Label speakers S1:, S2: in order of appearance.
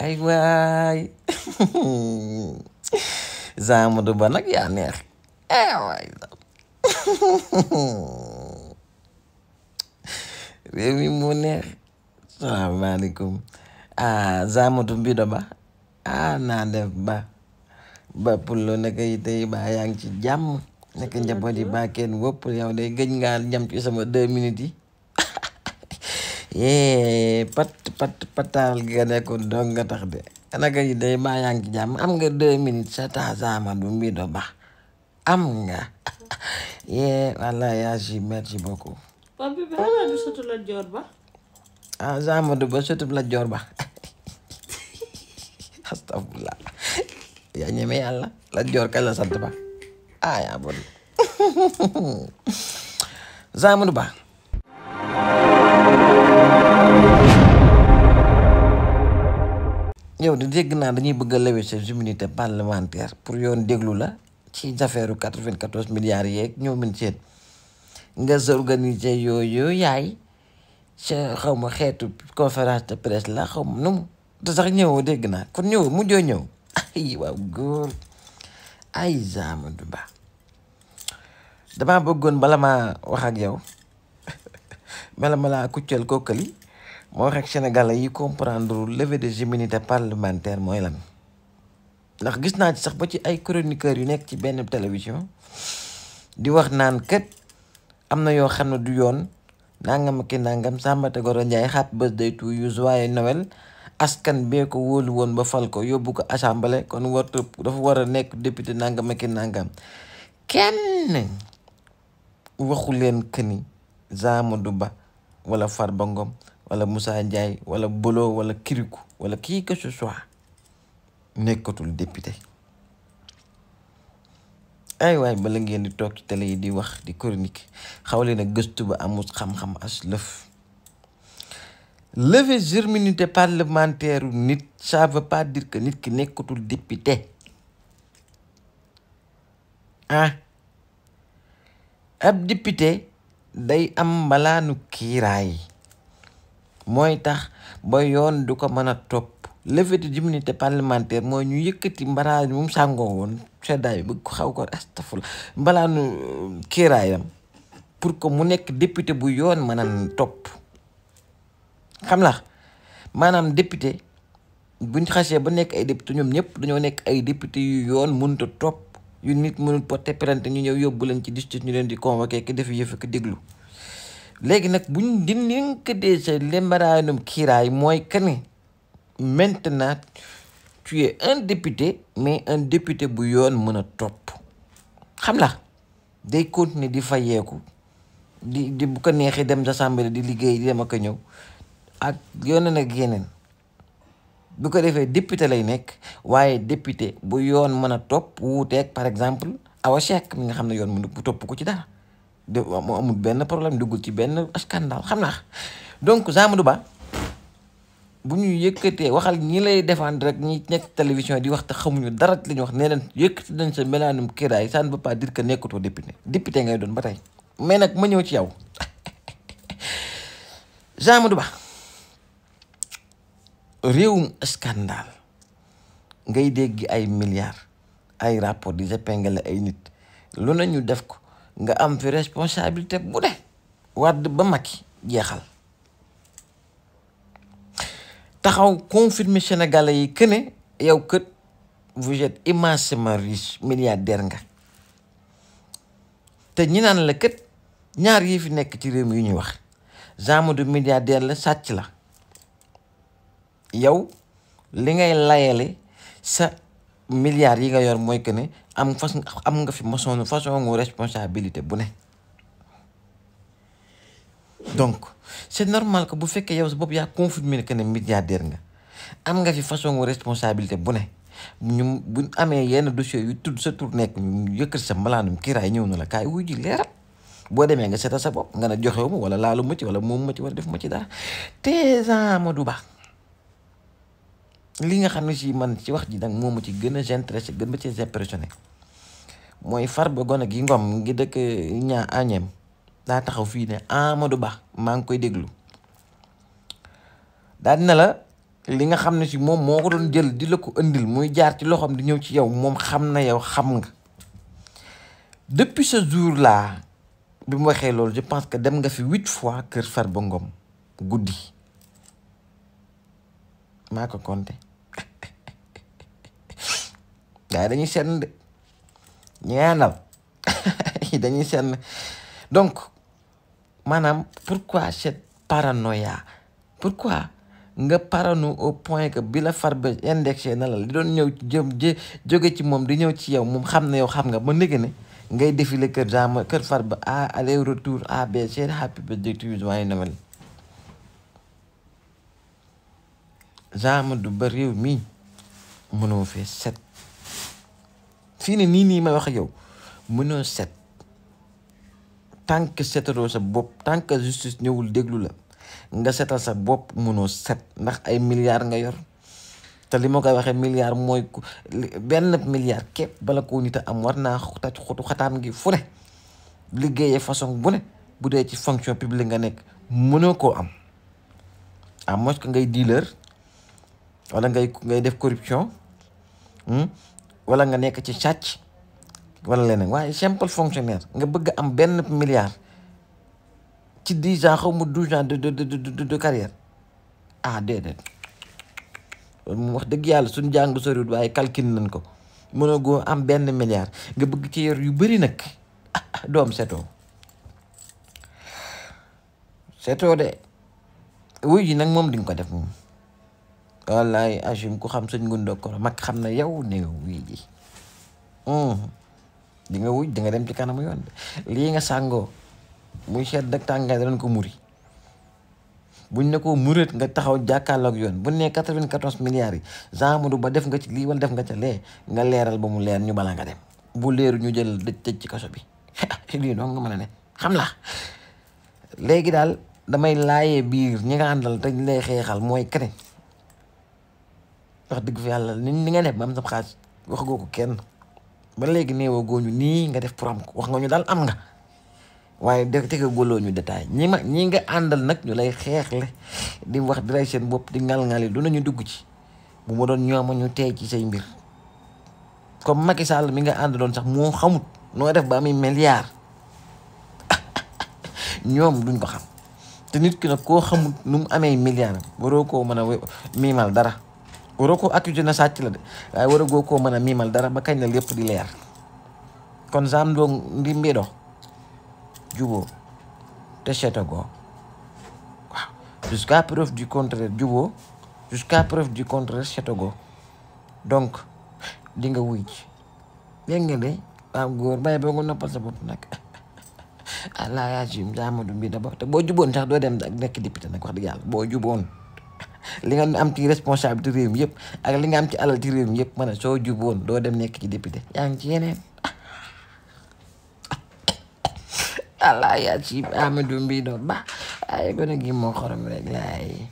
S1: ay waay Amadou Ba nag yaa neex waay réew mi moo neex. salaamaaleykum Amadou Mbido Ba naa def ba pullo naka yi tey ba yaa ngi ci jàmm naka njaboot yi ba kenn wëpp yow day gëj ngaa jam ci sama 2 minutes yi patal gi nga nekkoon dong nga tax de naka yi day ba yaa ngi ci jàmm am nga 2 minutes sa temps Amadou Mbido Ba am nga walla yaa si merci beaucoup.
S2: Pape bi xanaa du sotu la joor ba.
S1: Amadou Ba sotub la joor ba astafurlah yaa ñeme yàlla la joor kañ la sant ba yaa bon Amadou Ba yow di dégg naa dañuy bëgg a lever sa immunité parlementaire pour yoon déglu la ci affaire 94 milliards yeeg ñoo mën seet nga sa organiser yooyu yaay sa xaw ma xeetu conférence de presse la xaw ma nu mu te sax ñëwoo dégg naa kon ñëwoo mujjoo ñëw ay waaw góor ay Amadou Ba damaa bëggoon bala maa wax ak yow bala ma laa kuccal kookali ma wax ak sénégalais yi comprendre levée des immunités parlementaires mooy lan ndax gis naa ci sax ba ci ay chroniqueurs yu nekk ci benn télévision di wax naan kat am na yoo xam ne du yoon nangam ak nangam Samba Tegoro Ndiaye happy birthday to you joyeux Noël askan bee ko wóolu woon ba fal ko yóbbu ko assemblée kon dafa war a nekk député nangam ak nangam kenn waxu leen que ni Amadou Ba wala Farba Ngom wala Moussa Ndiaye wala Bolo wala Kirikou wala qui que ce soit nekkatul député. ay waay bala ngeen di toog ci télé yi di wax di chronique xaw leen a gëstu ba amul xam-xam as lëf lever immunité parlementaire nit ça veut pas dire que nit ki nekkatul député ab député day am mbalaanu kiiraay mooy tax ba yoon du ko mën a topp levée d'immunité parlementaire mooy ñu yëkkati mbaraay mu sàngoo woon seddaay bëgg ko xaw ko astaful mbalaanu kiiraayam pour que mu nekk député bu yoon mën a topp xam la maanaam député buñ xasee ba nekk ay député ñoom ñëpp dañoo nekk ay député yu yoon mënut a topp yu nit mënul porter plainte ñu ñëw yóbbu leen ci justice ñu leen di convoqué ki def yëf ak déglu léegi nag buñ di ko dee sa lembaraanum kiiraay mooy que ne maintenant tu es un député mais un député bu yoon mën a topp xam la day continuer di fayeeku di bu ko neexee dem assemblée di liggéey di dem ak a ñëw ak yoon ak yeneen bu ko defee député lay nekk waaye député bu yoon mën a topp wuuteeg par exemple Awa Cheikh mi nga xam ne yoon mën bu topp ko ci dara de mu amul benn problème duggul ci benn scandale xam naa donc Amadou Ba bu ñu yëkkatee waxal ñi lay défendre rek ñi nekk télévision di wax te xamuñu dara li ñu wax nee nañ yëkkati nañ sa melaanum kiraay ça ne veut pas dire que nekkatoo député député ngay doon ba tey mais nag ma ñëw ci yow Amadou Ba réewum scandale ngay dégg ay milliards ay rapport di épingler ay nit lu nañu def ko nga am fi responsabilité bu ne Wade ba Macky jeexal taxaw confirmer Sénégalais yi que ne yow kët vous êtes immensément riche milliardaire nga te ñi naan la kët ñaar yi fi nekk ci réew mi yu ñuy wax Amadou milliardaire la sàcc la yow li ngay layale sa milliards yi nga yor mooy que ne am nga fi façon responsabilité bu ne donc c'est normal que bu fekkee yow sa bopp yaa confirmé que ne milliardaire nga am nga fi façon responsabilité bu ne ñu buñ amee yenn dossiers yu tudd sa tur nekk ñu yëkkati sa mbalaanum kiiraay ñëw na la kaay wuy ji leeral boo demee nga seetal sa bopp nga ne joxewu ma wala laalu ma ci wala moom ma ci wala def ma ci dara te Amadou Ba li nga xam ne si man ci wax ji nag moo ma ci gën a intéressé gën ma ci impressionné mooy Farba gone gi Ngom ngi dëkk ñaa añeem daa taxaw fii ne Amadou Ba maa ngi koy déglu daa dina la li nga xam ne si moom moo ko doon jël di la ko indil muy jaar ci loxoom di ñëw ci yow moom xam na yow xam nga depuis ce jour là bi mu waxee loolu je pense que dem nga fi 8 fois kër Farba Ngom guddi maa ko compté gars yi dañuy senn de ñaanal dañuy senn donc maanaam pourquoi cette paranoïa pourquoi nga parano au point que bi la Farba indexé na la li doon ñëw jóge ci moom di ñëw ci yow moom xam na yow xam nga ba léegi ne ngay défilé kër Farba aller retour B C happy birthday to you waaye Noël genre du ba réew mii mënoo fee set fii ne nii may wax ak yow mënoo set tant que setaloo sa bopp tant que justice ñëwul déglu la nga setal sa bopp mënoo set ndax ay milliards nga yor te li ma koy waxee milliard mooy benn milliard képp bala koo nit a am war naa taj xutu xataam gi fu ne liggéeyee façon bu ne bu dee ci fonction publique nga nekk mënoo koo am à moins que ngay dealer wala ngay def corruption wala nga nekk ci sàcc wala leneen waaye simple fonctionnaire nga bëgg am benn milliard ci 10 ans xaw ma 12 ans de carrière déedéet moom wax dëgg yàlla suñ jàng soriwut waaye calcul nañ ko mën a goo am benn milliard nga bëgg ci yor yu bëri nag doom setoo de wuy ji nag moom di nga ko def moom wallaay agim ku xam sëñ Ngundoo Koro mag xam na yow ne nga wuy ji di nga wuj di nga dem ci kanamu yoon lii nga sàngoo muy sedd ak tàngaay danañ ko muri buñ ne ko murit nga taxaw jàkkaarloog yoon bu ne 94 milliards yi Amadou Ba def nga ci lii wala def nga ca lee nga leeral ba mu leer ñu bala nga dem bu leeru ñu jël tëj ci kaso bi lii noonu nga mën a ne xam la léegi daal damay laayee biir ñi nga àndal te ñu lay xeexal mooy keneen wax dëgg fa yàlla ni nga def ba am sa xaalis wax goo ko kenn ba léegi néewoo gooñu nii nga def pour am ko wax nga ñu daal am nga waaye tega góoloo ñu détail ñi nga àndal nag ñu lay xeexle di wax di rey seen bopp di ngal-ngali du nañu dugg ci bu ma doon ñooma ñu tey ci say mbir comme Macky Sall mi nga àndaloon sax moo xamut noo def ba ami milliard ñoom duñ ko xam te nit ki nag koo xamut nu mu amee milliard waroo koo mën a miimal dara waroo koo accusé na sàcc la de waaye waroo koo mën a miimal dara ba kañ la lépp di leer kon Zam doon ndi mbiɗo juboo te setagoo waaw jusqu'à preuve du contraire juboo jusqu'à preuve du contraire setagoo donc di nga wuy ci dégg nga de waaw góor bàyyi boo nga noppal sa bopp nag allah yaa jim Amadou mbi da ba te boo juboon sax doo dem nekk député nag wax dëgg yàlla boo juboon li nga am ci responsabilité réew mi yëpp ak li nga am ci alal ci réew mi yëpp ma ne soo juboon doo dem nekk ci député yaa ngi ci yeneen allah yaa ci Amadou mbi do ba ay gone gi moo xorom rek laay